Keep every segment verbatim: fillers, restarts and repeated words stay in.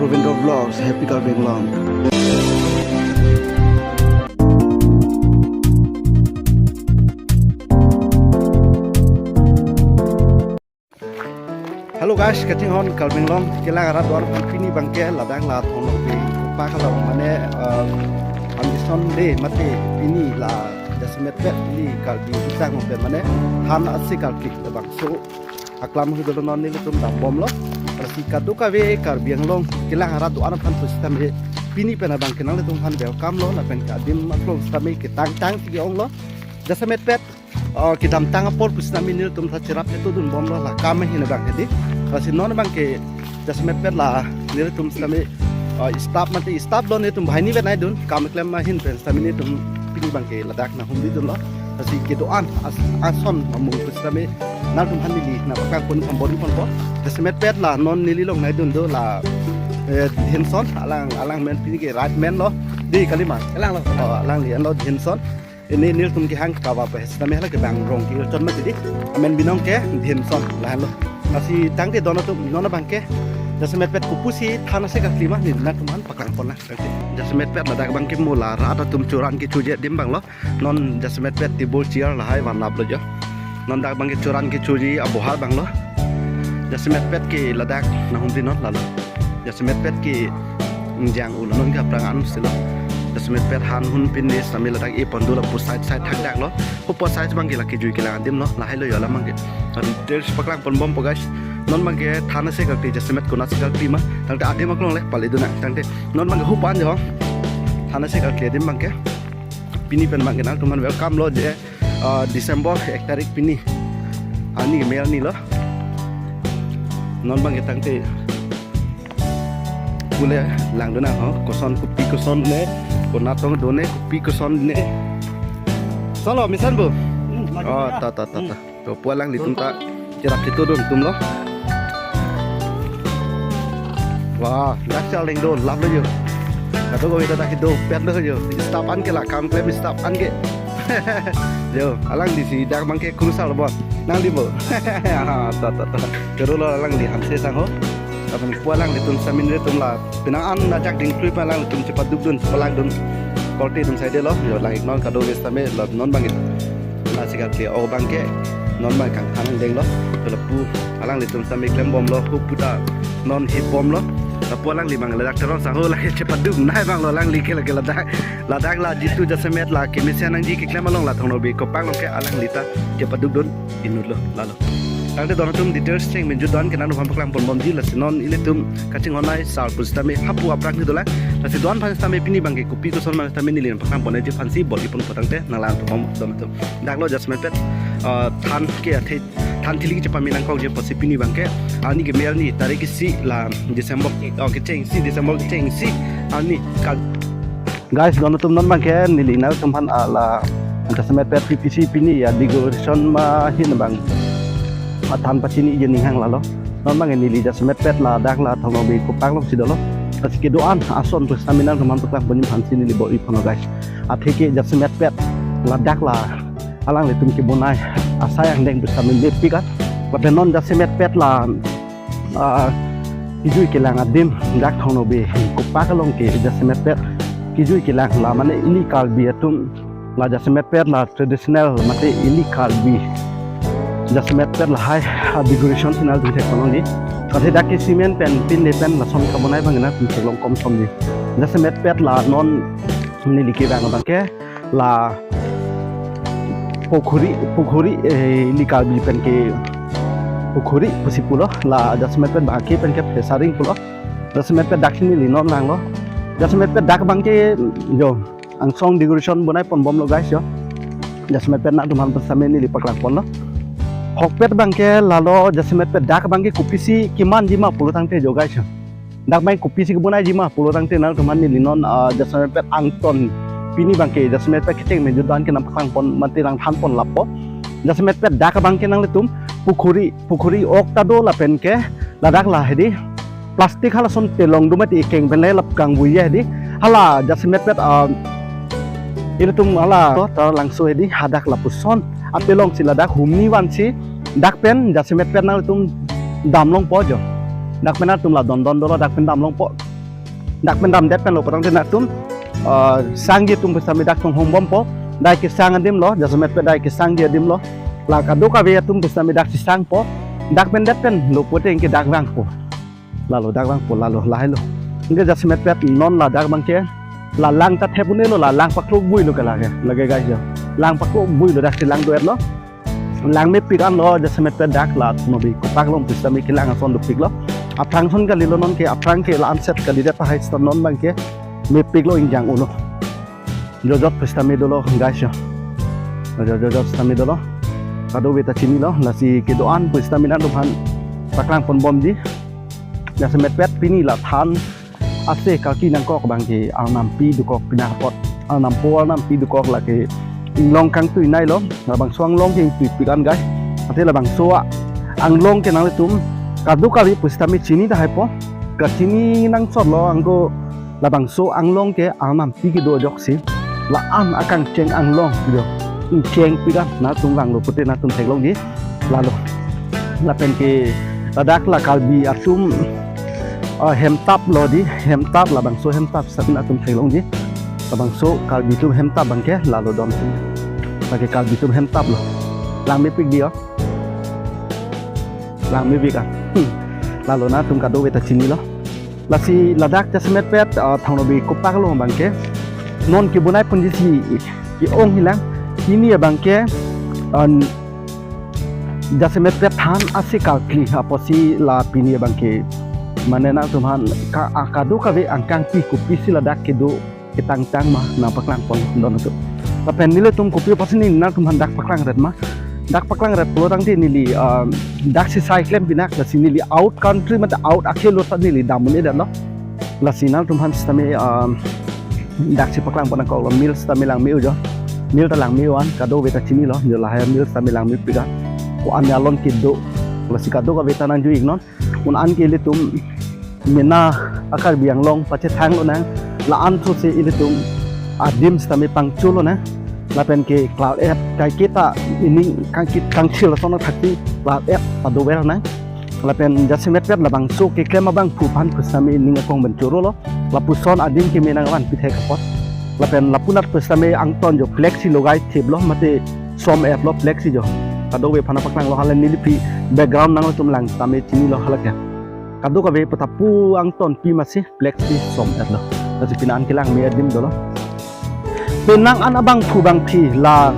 Ravindra Vlogs, Happy Karbi Anglong. Hello guys, kachinghon Karbi Anglong kelang arat do-an aphan pini abangke ladak la Thong Nokbe kopak along mane, um, Foundation Day mate pini la jasemetpet ili Karbi Ujang Mopen mane than ase karkli labangso aklam ahut dolo, non nelitum dambomlo. Lasi kadokave Karbi Anglong kelang arat do-an aphan pusitame pini pen abangke nanglitum aphan welcome lo, lapen ke adim aklong sitame ketangtang si ke-onglo. Jasemetpet, uh, kedamtang apor pusitame nelitum ta cherap chetu dunbomlo la kam ahin abang hedi. Lasi non abangke jasemetpet la nelitum sitame, uh, staff mate staff lo, nelitum banghini vet nai dun, kam keklem ahin pen sitame nelitum pini abangke ladak nahumri dunlo. Lasi kedo-an as-, ason amung pusitame nangtum aphan neli nangpaklang pon pon pon pon. Jasemetpet la non neli along nai dun do la, eh, Dhenson, alang, alang men pini ke right man lo. Di kalima. Alang lo. Oh, alangli anlo Dhenson. Ini nelitum kehang kava pe sitame hala ke bang rong ke chon mati di. Amen binong ke Dhenson lahenlo. Lasi tangte don atum non abangke jasemetpet kopusi than ase karkli ma neli nangtum aphan paklang pon nang. Tangte jasemetpet ladak abangke mo la rat atum choran kechoji adim abanglo. Non jasemetpet table chair lahai vanlaplo jo. Non dak abangke choran kechoji abohar abanglo. Jasemetpet ke ladak nahumri non lalo. Jasemetpet ke ingjang ulo, non ke aphrang an silo. Jasemetpet han hun pin ne sitame ladak e pon do lapu side side thakdaklo. Hupo side abangke la kejui kelang adim lo, lahailo jo alam abangke. Adi details paklang ponbompo guys. Non abangke than ase karkli, jasemet konat ase karkli ma. Tangte adim aklong le pale dun nang. Tangte non abangke hupan jo. Than ase karkli adim abangke. Pini pen abangke nangtum aphan welcome lo je, uh, December ek tarik pini arni ke mei arni lo. Non abangke tangte pule lang dun nang ho, koson kopi koson ne, konat tong do ne, kopi koson ne. Solo misan bu. Hmm, oh, ta, ta, ta, ta. To pu alanglitum ta cherap chetu dun atum lo. Wah, dak si aling do, lap lo jo. Kadokave ta dak do, pet lo jo. Staff an ke la kam klem staff an ke. Jo, alangli si dak abangke kurusal bon. Nangli bo. Ah, ta, ta, ta. Kero lo alangli Hanse sang ho. Lapen pu alanglitum sitame nelitum la penang an ajak dingklui pen alanglitum chepaduk dun, chepalang dun. Korte atum side lo, jo, lang ik non kadokave sitame la non abangke. Nasi kake o abangke non abang kangthang denglo. Lapu alanglitum sitame klembomlo, hupu ta non hipbomlo. Lapu alangli abang ladak terong sang ho lake chepaduk nai abanglo, alangli ke lake ladak. Ladak la jitu jasemet la kemesen nangji keklem along la Thong Nokbe kopak along ke alangli ta chepaduk dun inutlo lalo. Tangte don atum details cheng menjut do-an ke nangtum aphan paklang ponbomji, lasi non ilitum kachinghon nai sar pusitame hapu aphrang ni dolang. Lasi do-an aphan sitame pini abangke kopi koson abang sitame neli nangpaklang pon-eji aphansi bor-i ponpo, tangte nanglang ponbom don atum. Dak lo jasemetpet, uh, than ke athe than thili kechepame nangkokji apotsi pini abangke arni ke mei arni tarik isi la December, oh, kecheng isi, December kecheng isi arni kal- Guys, don atum, non abangke neli nangtum aphan, ah, la jasemetpet P P C pini a-decoration ahin abang athan pachiniji ning hang lalo. Non abangke neli jasemetpet ladak la Thong Nokbe kopak along si dolo. Lasi kedo-an ason pusitame nangtum aphan paklang ponji aphansi neli bor-i ponlo guys. Atheke jasemetpet ladak la alanglitum kebonai asai angdeng pusitame mepik an. Lapen non jasemetpet la, ah, kejui kelang adim dak Thong Nokbe kopak along ke jasemetpet kejui kelang la mane ili Karbi atum la jasemetpet la traditional mate ili Karbi jasemetpet lahai a-decoration si nangtum thek ponlongji. Athe dak ke cement pen pin le pen lason kabonai abang nangtum theklong komsomji. Jasemetpet la non neli kevang abangke la pukhuri, pukhuri, eh, ili Karbi pen ke pukhuri pusi pulo, la jasemetpet bangke pen ke fesaring pulo. Jasemetpet dak si neli non langlo. Jasemetpet dak abangke jo angsong decoration bonai ponbomlo guys jo. Jasemetpet nangtum aphan sitame neli paklang ponlo. Ahokpet abangke lalo, jasemetpet dak abangke kopisi kemanji ma pulo tangte jo guys jo. Dak abang kopisi kebonaiji ma pulo tangte nangtum aphan neli non, ah, jasemetpet angton pini abangke jasemetpet kecheng menjut do-an ke nangpaklang pon mate nangthan pon lapo. Jasemetpet dak abangke nanglitum pukhuri, pukhuri ok ta do lapen ke ladak la hedi plastic halason telong do mati ekeng pen le lap kangvui ya hedi. Hala jasemetpet, ah, ilitum hala to ta langso hedi hadak lapuson atelong si ladak humni vansi dak pen jasemetpet nangtum damlongpo jo. Dak pen atum la don don dolo, dak pen damlongpo. Dak pen damdet pen lo putangte nangtum, ah, sangji atum pusitame dak thong hong bompo. Dak kesang adim lo, jasemetpet dak kesangji adim lo. La kadokave atum pusitame dak sisangpo. Dak pen det pen lo pute anke dak vangpo. Lalo dak vangpo, lalo lahai lo. Anke jasemetpet non ladak abangke la lang ta thep un-e lo, la lang paklo bui lo ke lake. Lake guys jo. Lang paklo bui lo, dak si lang do-et lo. Lang mepik an lo, jasemetpet dak la Thongnobi kopak along pusitame kelang ason dopik lo. Aphrang ason kali lo nonke, aphrang ke la-an set kalidet tahai seta non abangke mepik lo, ingjang-o lo. Jojot pusitame dolo guys jo. Jojot, jojot pusitame dolo. Kadokave ta chini lo, lasi kedo-an pusitame nangtumphan paklang pon bomji. Jasemetpet pini la than ase kaki nangkok abangke arnampi dokok, pini apot arnampo arnampi dokok, lake inglong kangtui nai lo, labangso anglong ke ingtuipik an guys. Ante labangso a-, anglong ke nanglitum kadokave pusitame chini tahaipo, kachini nangsot lo angko labangso anglong ke arnampi kedo ajoksi. La-an akangcheng anglong jo. Ingchengpik an, nangtum vanglo pute nangtum theklongji. Lalo. Lapen ke ladak la Karbi atum, ah, hemtap lo di, hemtap, labangso hemtap seta nangtum theklongji. Labangso Karbi atum hemtap abangke lalo don atum. Lake Karbi atum hemtap lo. Lang mepik di o. Lang mepik an. Hmm. Lalo nangtum kadokave ta chini lo. Lasi ladak jasemetpet, ah, Thongnobi kopak along abangke non kebonai ponji si ke-ong hilang. Pini abangke, ah, jasemetpet than ase karkli apotsi la pini abangke mane nangtumphan ka, ah, kadokave angkangpi kopisi ladak kedo ketangtang ma nangpaklang pon don atum. Lapen nelitum kopi apotsi neli nangtumphan dak paklangret ma. Dak paklangret pulotangte neli, ah, dak si sai klem pinak, lasi neli out country mate out akhei lo ta neli dam un-edet lo. Lasi nangtumphan sitame, ah, dak si paklang pon nangkok lo, mill sitame lang me-o jo. Mill ta lang me-o an kadokave ta chini lo, jo lahai mill sitame lang mepik an. Ko-an alon kedo. Lasi kadokave ta nangju-ik non. Un-an ke ilitum mena a-Karbi Anglong pachethang lonang, la-an those ilitum adim sitame pangcho lonang, lapen ke klar-et kaiketa ining kangkit kangchil ason thakti klar-et padover nang, lapen jasemetpet labangso keklem abangphu aphan pusitame ining akong pen choro lo, lapuson adim keme nangvanpi thek apot, lapen lapunat pusitame angton jo flag si logai thip lo mate som-et lo flag si jo, kadokave aphan nangpaklang lo, hala neliphi background nangtum lang tame chini lo hala ke. Kadokave pata pu angtonpi masi flag si som-et lo. Lasi penang an kelang me adim dolo. Penang an abangphu bangphi la,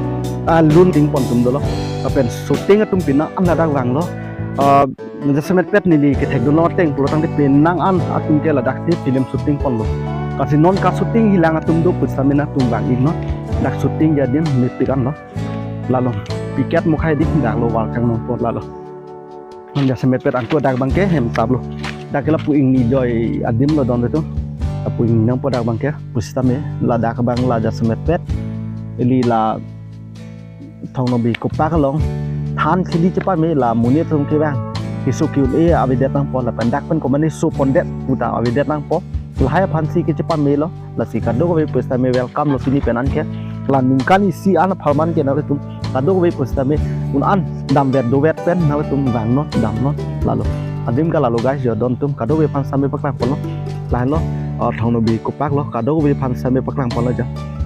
ah, lun ting pon atum dolo. Lapen shooting atum penang an ladak vanglo. Ah, jasemetpet neli kethek dolo ateng pulotangte penang an atum ke ladak si film shooting ponlo. Lasi non ka-shooting hilang atum do pusitame nangtum vang-ik non. Dak shooting adim mepik an lo. Lalo. Piket mukhai dik dak lo wal kangno po lalo. Jasemetpet angko dak abangke hemtap lo. Dak ke lapu ingni joi adim lo don atum. Lapu ingni nangpo dak abangke. Pusitame ladak abang la jasemetpet. Ili la Thongnobi kopak along than kheli chepame la monit atum kevang keso ke-un-e avedet nangpo, lapen dak pen komane so pondet puta avedet nangpo. Lahai aphan si kechepame lo. Lasi kadokave pusitame welcome lo pini penang ke. La ningkan isi an apharman ke nangtum kadokave pusitame un-an damvet dovet pen nangtum vangnon damnon lalo. Adim ke lalo guys jo, don atum kadokave aphan sitame paklang ponlo. Lahai lo, ah, Thongnobi kopak lo, kadokave aphan sitame paklang ponlo jo.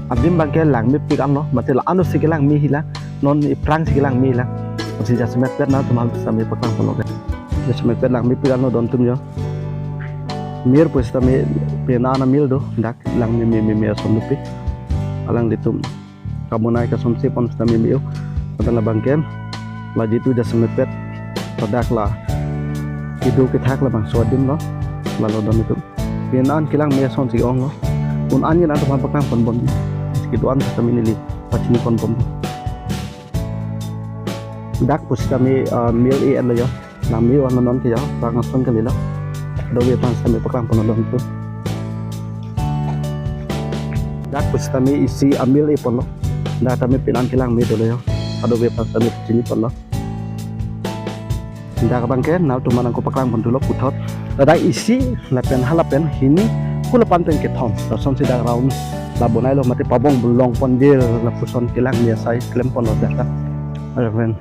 Adim abangke lang mepik an lo, mate la-an si kelang me hilang, non iphrang si kelang me hilang. Lasi jasemetpet nangtum aphan sitame paklang ponlo guys. Jasemetpet lang mepik an lo don atum jo. Mir pusitame penang an a-mill do, dak lang me me me me ason dopik. Alanglitum kabonai kasonse pon sitame me-o. Lapen labangke la jitu jasemetpet ladak la kedo kethak labangso adim lo. Lalo don atum. Penang an kelang me ason si ong lo. Un-an nangtum aphan paklang pon bom. Kedo-an sitame neli pachini pon bom. Dak pusitame, ah, mill e-et lo jo. Lang me-o an non ke jo, bang ason kali lo. Kadokave aphan sitame paklang pon don atum. Dak pusitame isi a-mill e ponlo. Dak tame penang an kelang me dolo jo. Kadokave aphan sitame chini ponlo. Dak abangke nangtum aphan angko paklang pon thulo puthot. Ladak isi lapen hala pen hini hula pan pen kethom. Lasonsi dak round la bonai lo mate pabong bulong pon dir lapuson kelang me asai klem ponlo dak ta. Lapen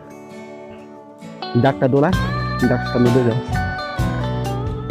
dak ta dolang, dak sitame do jo.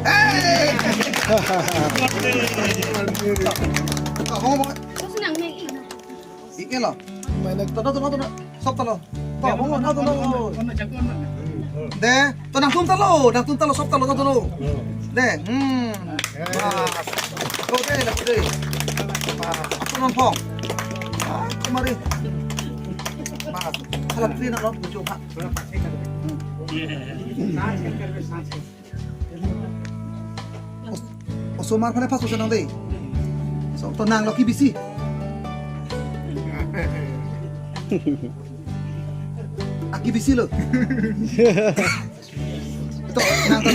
Hey! Abang, abang. Terus nang naik. Ikelo. Mana? Tolo, tolo, tolo. Sob tolo. To, abang, na tolo. De, to nangtum tolo, nangtum tolo, sob tolo, to tolo. De, hmm. Bas. Ko de, la ko de. Bas. Ako nang phong. Ah, kemari. Bas. Hala tri na lo, bujo ha. Os-, osomar phane pas oso nang dei. So, to nanglo kebisi. Aki bisi lo. To nang to.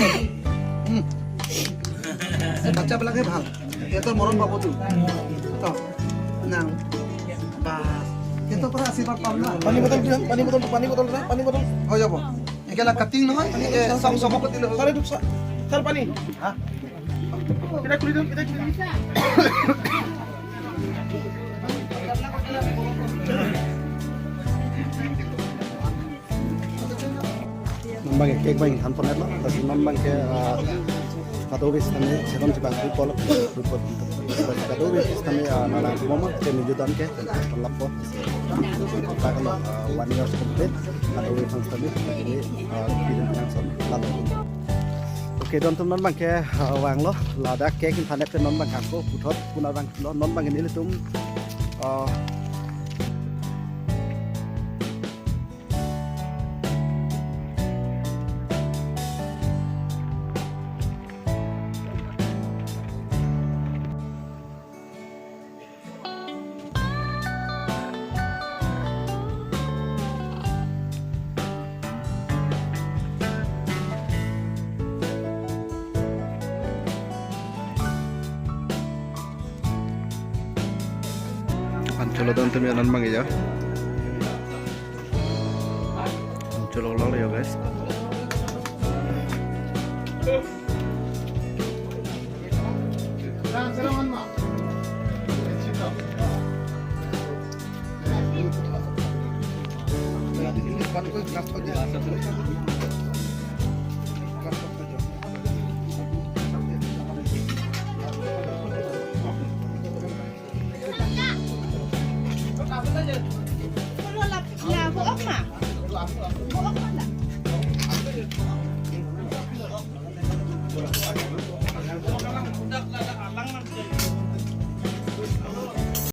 Hmm. Bacha belak ke bhal. Ye to morom babo tu. To nang. Bas. Ye to para asirbat pam na. Pani botol diyan, pani botol, pani botol na, pani botol. Oh, ya, bo. Ekela cutting nohoi, eh, song song ko tilo. Sare duk sa. Sar pani. Ha? Kita kulit dong, kita kulit. Non abang ke cake abang than pon lo, lasi non abang ke, ah, kadokave sitame, sedon si abang pu pol, pu pol. Kadokave sitame, ah, nang lang momo, ke mingju don ke, than pon lapo. Apa kan, ah, one years complete, kadokave aphan sitame, jadi, ah, bikin nang son, lalu. Okay, don atum non abang ke, ah, vanglo, ladak cake than-et non abang ke ako, puthot, puna vanglo, non abang ke nelitum, ah, Ancholo don atum ya non abang ya. Ancholo lo ya, guys.